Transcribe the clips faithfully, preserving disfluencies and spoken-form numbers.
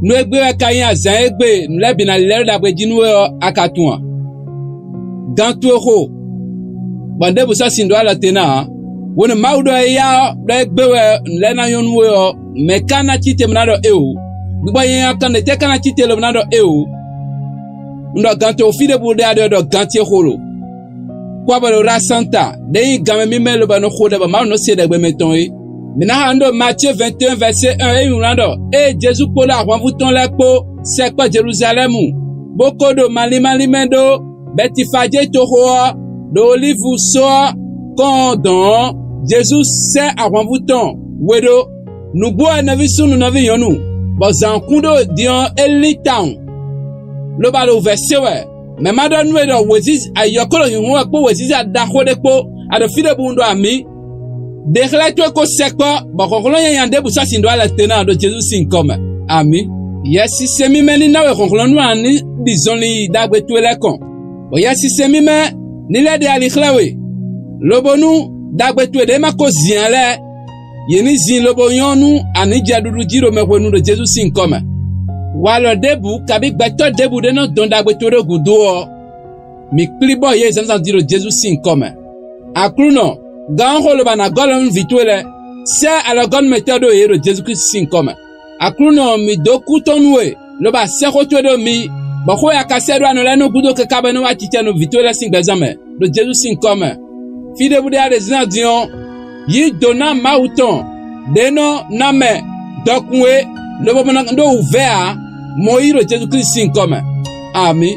Nú égbé wɛ ka nyí azǎn e gbe nǔ lɛ́ɛ bǐ ná lɛ́ ɖo ɖagbe jí nú we ɔ́, a ka tunwun a? Gan towe xo, bɔ nǔɖěbǔ sɔ́ sin ɖó alɔ te ná ǎ. Hwenu Mawu ɖɔ éyá ɔ́ ɖɔ égbé wɛ nǔ lɛ́ɛ ná nyɔ́ nú we ɔ́, mɛ̌ ka ná cí te bó ná ɖɔ éeǒ? Gbígbɔ nyanya kan ɖě tɛ́ ka ná cí te lobo ná ɖɔ éeǒ? Un ɖɔ gan towe fí ɖěbǔ ɖe a ɖɔ ɖɔ gan ce xo lo? Kwabɔlora Santa ɖě nyí ganmɛ mímɛ́ lobo nɔ xo ɖɛ bɔ Mawu nɔ se ɖɛgbɛ mɛtɔn é. Mǐ ná xa nǔ ɖo Matíe vɛ̌ɛn vɛ̌ɛn ée nyí wlán ɖɔ: ée Jezu kpódó ahwanvú tɔn lɛ́ɛ kpó sɛkpɔ́ Jeluzalɛ́mu, bó ko ɖo malín málín mɛ ɖó Bɛtifajée toxo ɔ́, ɖo Olívu só ɔ́ kɔn ɔ́ dɔ̌n ɔ́, Jezu sɛ́ ahwanvú tɔn we ɖó. Nǔgbó wɛ nɔví súnnu nɔví nyɔ̌nu, bɔ zǎn kún ɖo din ɔ́, é lín tawun, lobo a ɖo wǔvɛ́ se wɛ. Mɛ̌ ma ɖɔ nú we ɖɔ wěziza ayɔ̌kúnɔ nyɔ̌nu wɛ kpó wěziza ɖaxó ɖé kpó, a ɖo fí ɖěbǔ un ɖɔ amǐ? Ɖe xlɛ́ towe ko sɛkpɔ́, bɔ hlɔ̌nhlɔ́n nyanya ɖěbǔ sɔ́ sin ɖó alɛ te ná ɖo Jezu sín nyǐkɔ mɛ. Amǐ. Yɛsinsɛn mímɛ́ ní ná we hlɔ̌nhlɔ́n nú a ní ɖi zɔnlin yi ɖagbe towe lɛ́ɛ kɔn, bɔ Yɛsinsɛn mímɛ́ ní lɛ́ ɖe ali xlɛ́ we, lobo nú ɖagbe towe ɖě ma ko zin ǎ lɛ́ɛ, yě ní zin lobo nyɔ́ nú a nǐ jɛ ɖuɖu jí ɖo mɛ hwenu ɖo Jezu sín nyǐkɔ mɛ. Walɔ ɖěbǔ kabí gbɛtɔ́ ɖěbǔ ɖé nɔ dɔn ɖagbe towe ɖó gǔdo ɔ́, mǐ kplí bɔ yě zǎnzǎn jí ɖo Jezu sín nyǐkɔ mɛ. Aklúnɔ, gǎn ɔ́ xo lobo a nǎ gɔ́ alɔ nú vǐ towe lɛ́ɛ; sɛ́ alɔgɔ́númɛtɔ́ ɖó yě ɖo Jezu Klísu sín nyǐkɔ mɛ. Aklúnɔ, mǐ dó kú tɔn nú we, lobo a sɛ́ xó towe ɖó mi, bɔ xó e a ka sɛ́ ɖó anɔ lɛ́ɛ nɔ gúdo káká bɔ é nɔ wá acicɛ nú vǐ towe lɛ́ɛ sín gbɛzán mɛ, ɖo Jezu sín nyǐkɔ mɛ. Fí ɖěbǔ ɖé a ɖe zǐn ná din ɔ́, yí dǒ ná Mawu tɔn ɖě nɔ ná mɛ dɔkun é, lobo ma ná ɖó wǔvɛ́ ǎ, mɔ yí ɖo Jezu Klísu sín nyǐkɔ mɛ. Amǐ.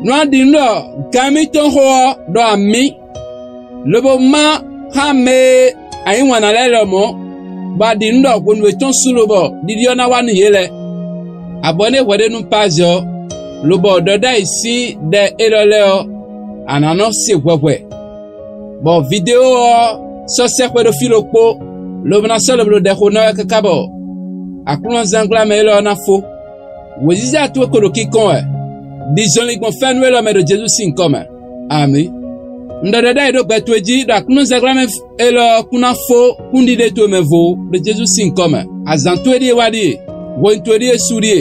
Nú a ɖi nǔ ɖɔ gan émítɔn xó ɔ́ ɖɔ amǐ, lobo má xá mɛ e a yí wǎn ná lɛ́ɛ lɔmɔ̌, bɔ a ɖi nǔ ɖɔ hwenu yětɔn su lobɔ ɖiɖi ɔ́ ná wá nú yě lɛ́ɛ. Abɔ̌ nú hwɛɖénu Pazɛ ɔ́, lobɔ ɖɔ ɖ'ayǐ sín ɖɛ élɔ́ lɛ́ɛ ɔ́, a nǎ nɔ se hwɛhwɛ, bɔ video ɔ́ sɔ́ sɛ́ xwé ɖó fí ɖokpó, lobo ná sɔ́ lobo ɖo ɖɛ xo ná wɛ káká bɔ aklúnɔzángblamɛ élɔ́ ɔ́ ná fó. Wěziza towe ko ɖo kíkɔn wɛ. Ɖi zɔnlin gbɔn fɛ́nú élɔ́ mɛ ɖo Jezu sín nyǐkɔ mɛ. Amǐ. Un ɖɔ ɖɔ ɖ'ayǐ ɖo gbɛ towe jí ɖɔ aklúnɔzángblamɛ élɔ́ ɔ́ kún ná fó kúnɖiɖe towe mɛ vo ɖo Jezu sín nyǐkɔ mɛ. Azǎn towe ɖíe wá ɖíe, hwenu towe ɖíe su ɖíe.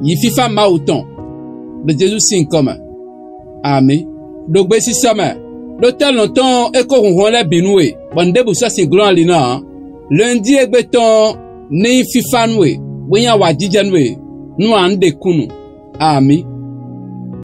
Yǐ fífá Mawu tɔn ɖo Jezu sín nyǐkɔ mɛ. Amǐ. Ɖo gbesisɔ mɛ, ɖó tɔ́ lɔ̌n tɔn ɔ́, é kó hun hɔn lɛ́ɛ bǐ nú we, bɔ nǔɖěbǔ sɔ́ sin glɔ́n ali ná ǎ. Lɔ̌nyijǐ e gbe tɔn ɔ́ ní nyí fífá nú we, bó nyí awǎjijɛ nú we, nú a nǐ ɖe kúnnu. Amǐ.